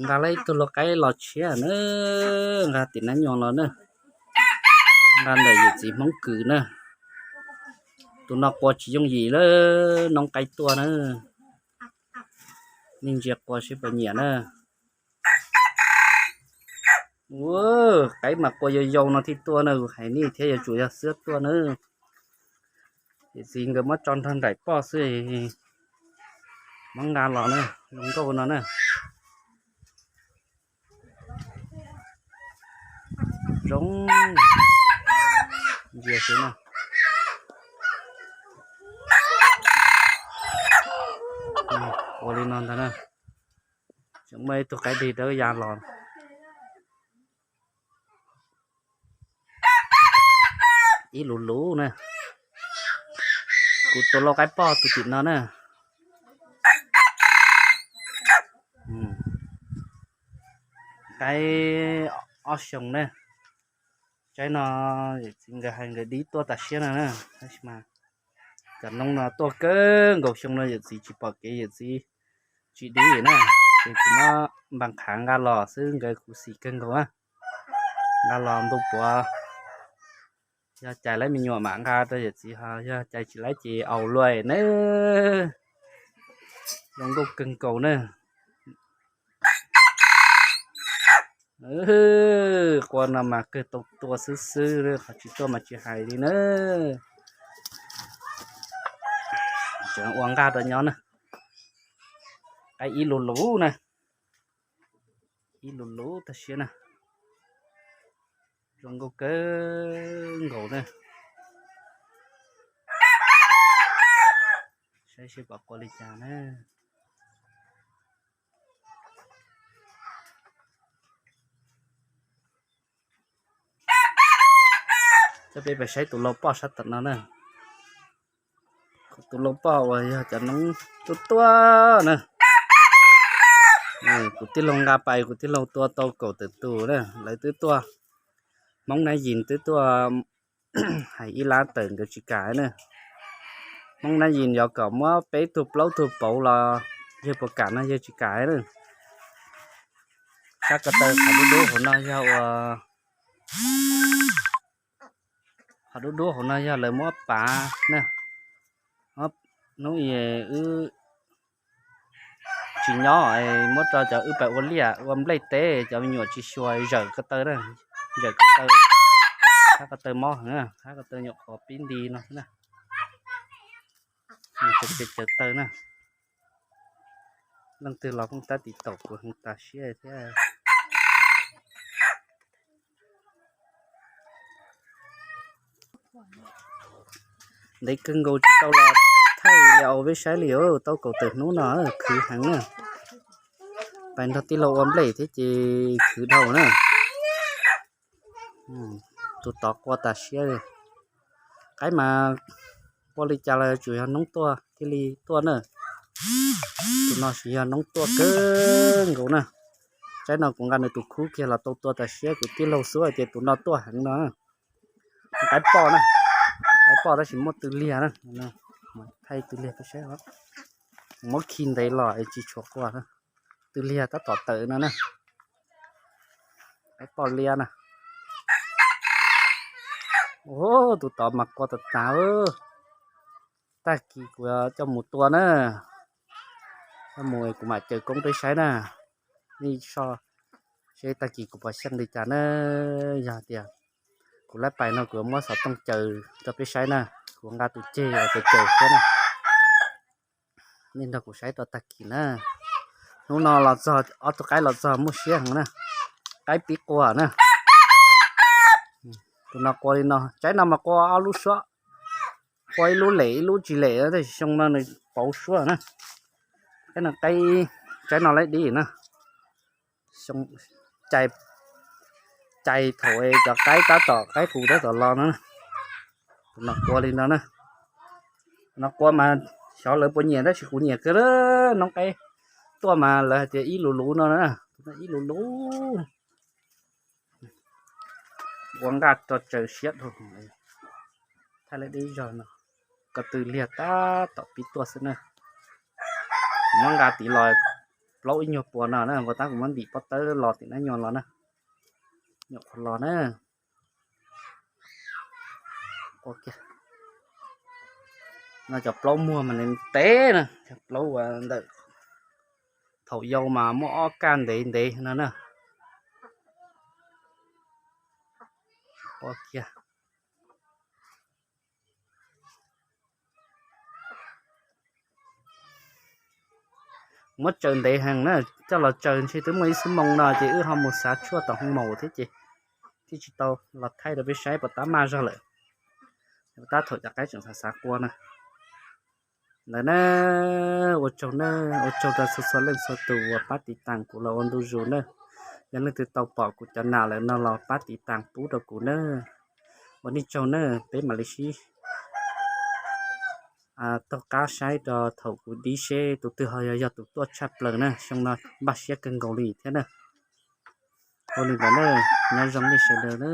Nqa lawm ib tug lau qaib los tshiab na, nqa tim Nab Nyuam los na, nqa ntawm yawm txiv Hmoob Kws na. Tus no qua tsis yooj yim lawm, noob qaib tuaj na. Nej ntsia qua seb puas nyiam na. Ua, qaib mas qua yau yau no thiaj tuaj na, kuv hais nej thiab, yuav tsum yog xwb tuaj na. Yawm txiv nkawd muab tso nrog nraim poj xwb, muab nqa los na, zoo nkauj no na. Zoo, ntsia xwb na. Ua li no ntag na. Tseem muaj ib tug qaib dig dawb ya los. Ib lus lus na. Kuv tus lau qaib poj tus tim no na. Qaib ob xyoos na. Tsaib no yawm txiv nkawd hais nkawd dib tuaj tas siab no na, tab sis mas cov noob no tuaj kawg nkaus, xyoo no yawm txiv tsis pom kev, yawm txiv tsis dib na, ces kuv muab npas qhav nqa los xwb, nkawd khuv xim kawg nkaus na. Nqa los ntu puav, yog cais laib me nyuam mam nqa rau yawm txiv, ho yog cais tsis laib ces aus luaj na. Zoo nkauj kawg nkaus na. Qua no mas kawg tau tua xwb xwb, qhov tsis tuaj mas tsis hais li na. Tseem ua nqaj rau nyob na. Qaib ib lus lus na. Ib lus lus tag siab na. Zoo nkauj kawg nkaus na. Saib seb pom qua li cas na. Coj peb pais saib tus lau poj sab tom no na. Tus lau poj uas yog cov noob tuaj tuaj na. Kuv tij laug nqa pais, kuv tij laug tua tau kaum tawm tus na, lawv twb tuaj. Hmoob Nab Yis twb tuaj hais ib lab tawm nkawd tsis kam na. Hmoob Nab Yis yuav kom muab peb tug plaub tug pauv los yawg puas kam no, yawg tsis kam na. Sab ko taw qhov dub dub hauv no yog ua, qhov dub dub hauv no yog lawv muab pav na. Hnub wb tsis nyob, muab rau cov wb pais ua liaj ua nplej teb, cov me nyuam tsis xyuas, zawm ko taw na, zawm ko taw, hab ko taw mob heev, hab ko taw nyuam qhuav pib nti no xwb na. Nws tseem caws taw na. Leej twg los phooj tab tim taum kuv heev tas siab thiab. Ntev kawg nkaus tsis tau los thaij li ua peb saib li, tau kaum tawm hnub no khwv heev na. Pais nrog tij laug ua nplej thiab ces khwv dhau na. Tus tod qua tas siab li. Qaib mas qua li cas los tsuas yog noob tuaj thiaj li tuaj na. Tus no tsis yog noob tuaj kawg nkaus na. Tsaib no kuv nqa nws tus khub kiag los tau tua tas siab, kuv tij laug xub hais tias tus no tuaj heev no. Qaib poj na, qaib poj tab sis muaj tw liag na. Thaij tw liag peb saib, muab khi ntev los es tsis tshua qua. Tw liag tab tom tawm no na. Qaib poj liab na. Tus tod mas qua tas tas. Tag kis kuv coj mus tua na. Coj mus kuv mam caws koob peb saib na. Nej so seb tag kis kuv puas xyeej li cas na. Yog tias kuv lab pais no kuv muab xov tooj caws rau peb saib na. Kuv nqa tus ceg los caws caws thiab na. Nej nrog kuv saib rau tag kis na. Hnub no los txog ob tug qaib los txog muaj siab heev na. Qaib pib qua na. Tus no qua li no, tsaib no mas qua ob lub suab, qua ib lub lem ib lub tsis lem, tab sis xyoo no nws pauv suab na. Qaib no, qaib, tsaib no laib dib na. Cais, cais thaum cov qaib tab tom, qaib qus tab tom los no. Tus no qua li no na. No qua mas xyov lawv puas nyiam tab sis kuv nyiam kawg. Noob qaib tuaj mas lawv hais tias ib lus luv no na. Ib lus luv. Ua nqaj rau tsaws siab dhau. Thaij lawv dib zog no, ko tw liag tab tom pib tuaj xwb na. Kuv muab nqa tid los plaub ib nyuag puas no na, puas tab kuv muab ntim pob tawb los tim nab nyuag los na, nyuam qhuav los na. No cov plaub muag mas ntev na, cov plaub uas ntawm thaum yau mas muaj ob kaj ntev ntev no na. Ua kiag muab tsaws ntev heev na, coj los tsaws ntshe twb muaj ib xuab moos no ces wb ho mus xav tshuaj tom hoo maum thiab ces thiaj tsis tau los thaij rau peb saib puas tab maj zog lawm. Tab thaum cov qaib tseem xav xav qua na. Ntawd na, ua tsaug na, ua tsaug rau txhua txhua leej txhua tus uas pab tiv tas kuv los ua ntu zus na. Yog leej twg tau pom kuv cov nas lawm no los pab tiv tas pub rau kuv na. Ua nej tsaug na, peb mam li sib taug qab saib rau thaum kuv dib seb tus twg ho yog yog tus tuaj tshaj plaws na, xyoo no npaj siab kawg nkaus li thiab na. Ua li ntawd na, nyob zoo nej sawv daws na.